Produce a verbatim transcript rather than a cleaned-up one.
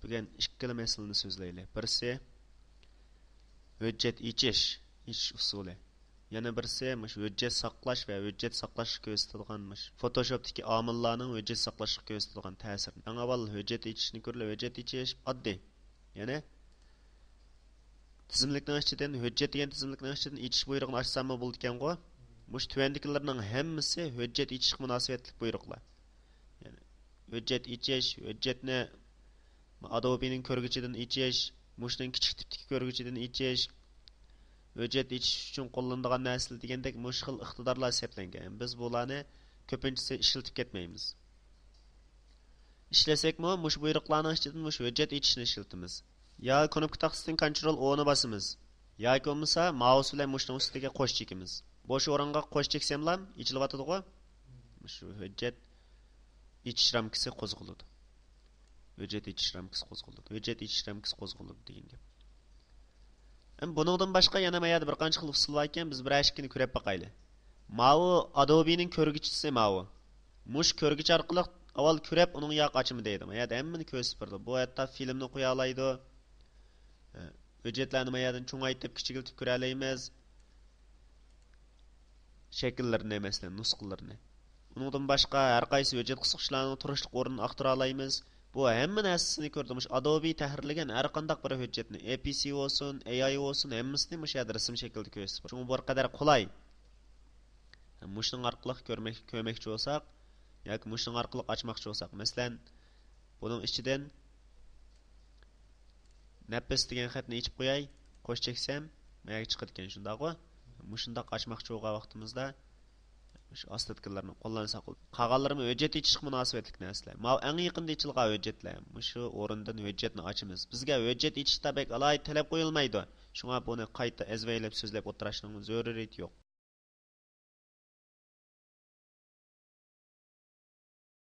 بۈگۈن ئىككىلا مەسىلىنى سۆزلەيلى. بىرسى ھۆججەت ئېچىش، ئېچىش ئۇسۇلى. يەنە بىرسى مۇشۇ ھۆججەت ساقلاش ۋە ھۆججەت ساقلاشقا كۆرسىتىدىغان مۇشۇ فوتوشوپتىكى ئامىللارنىڭ ھۆججەت ساقلاشقا كۆرسىتىدىغان تەسىرى. ئەڭ ئاۋۋال ھۆججەت ئېچىشنى كۆرىلى. ھۆججەت ئېچىش ئاددىي. يەنى تىزىملىكنىڭ ئىچىدىن، ھۆججەت دېگەن تىزىملىكنىڭ ئىچىدىن ئېچىش بۇيرۇقىنى ئاچساممۇ بولىدىكەنغۇ؟ مۇشۇ تۆۋەندىكىلەرنىڭ ھەممىسى ھۆججەت ئېچىشقا مۇناسىۋەتلىك بۇيرۇقلار. يەنى ھۆججەت ئېچىش، ھۆججەتنى ئادوبىنىڭ كۆرگۈچىدىن ئېچىش، مۇشۇنىڭ كىچىك تىپتىكى كۆرگۈچىدىن ئېچىش، ھۆججەت ئېچىش ئۈچۈن قوللىنىدىغان نەرسىلەر دېگەندەك مۇشۇ خىل ئىقتىدارلار سەپلەنگەن. بىز بۇلارنى كۆپىنچىسى ئىشلىتىپ كەتمەيمىز. ئىشلەتسەكمۇ مۇشۇ بۇيرۇقلارنىڭ ئىچىدىن مۇشۇ ھۆججەت ئېچىشنى ئىشلىتىمىز. يا كۇنۇپكا تاختىسىدىن كونترول ئونى باسىمىز. ياكى بولمىسا مائۇس بىلەن مۇشۇنىڭ ئۈستىگە قوش چېكىمىز. بوش ئورۇنغا قوش چەكسەملا ئېچىلىۋاتىدىغۇ؟ مۇشۇ ھۆججەت ئېچىش رامكىسى قوزغىلىدۇ. ھۆججەت ئېچىش رامكىسى قوزغىلىدۇ. ھۆججەت ئېچىش رامكىسى قوزغىلىدۇ دېگەن گەپ. ئەمدى بۇنىڭدىن باشقا يەنە ما يەردە بىر قانچە خىل ئۇسۇل باركەن، بىز بىرەر ئىككىنى كۆرۈپ باقايلى. ماۋۇ ئادوبىنىڭ كۆرگۈچىسى ماۋۇ. مۇشۇ كۆرگۈچى ئارقىلىق ئاۋۋال كۆرۈپ، ئۇنىڭ ياق ئاچىمۇ دەيدۇ. ما يەردە ھەممىنى كۆرسىتىپ بېرىدۇ. بۇ ھەتتا فىلىمنى قويالايدۇ. ھۆججەتلەرنى ما يەردىن چوڭايتىپ، كىچىكلىتىپ كۆرەلەيمىز. شەكىللىرىنى، مەسىلەن، نۇسخىلىرىنى. ئۇنىڭدىن باشقا ھەر قايسى ھۆججەت قىسقۇچلارنىڭ تۇرۇشلۇق ئورنىنى ئاختۇرالايمىز. بۇ ھەممە نەرسىسىنى كۆردى. مۇشۇ ئادوبى تەھرىرلىگەن ھەر قانداق بىر ھۆججەتنى، ئېپىسى بولسۇن، ئېئاي بولسۇن، ھەممىسىنى مۇشۇ يەردە رەسىم شەكلىدە كۆرسىتىپ. شۇڭا بۇ بىر قەدەر قولاي. مۇشۇنىڭ ئارقىلىق كۆرمەك، كۆرمەكچى بولساق ياكى مۇشۇنىڭ ئارقىلىق ئاچماقچى بولساق، مەسىلەن، بۇنىڭ ئىچىدىن نەپىس دېگەن خەتنى ئېچىپ قوياي، قوش چەكسەم، ما يەرگە چىقىدىكەن، شۇنداقغۇ؟ مۇشۇنداق ئاچماقچى بولغان ۋاقتىمىزدا مۇشۇ ئاستىدىكىلەرنى قوللانساق بولىدۇ. قالغانلىرىمۇ ھۆججەت ئېچىشقا مۇناسىۋەتلىك نەرسىلەر. ماۋۇ ئەڭ يېقىندا ئېچىلغان ھۆججەتلەر. مۇشۇ ئورۇندىن ھۆججەتنى ئاچىمىز. بىزگە ھۆججەت ئېچىشتا بەك ئالاھىدە تەلەپ قويۇلمايدۇ. شۇڭا بۇنى قايتا ئەزۋەيلەپ سۆزلەپ ئولتۇرۇشنىڭ زۆرۈرىيىتى يوق.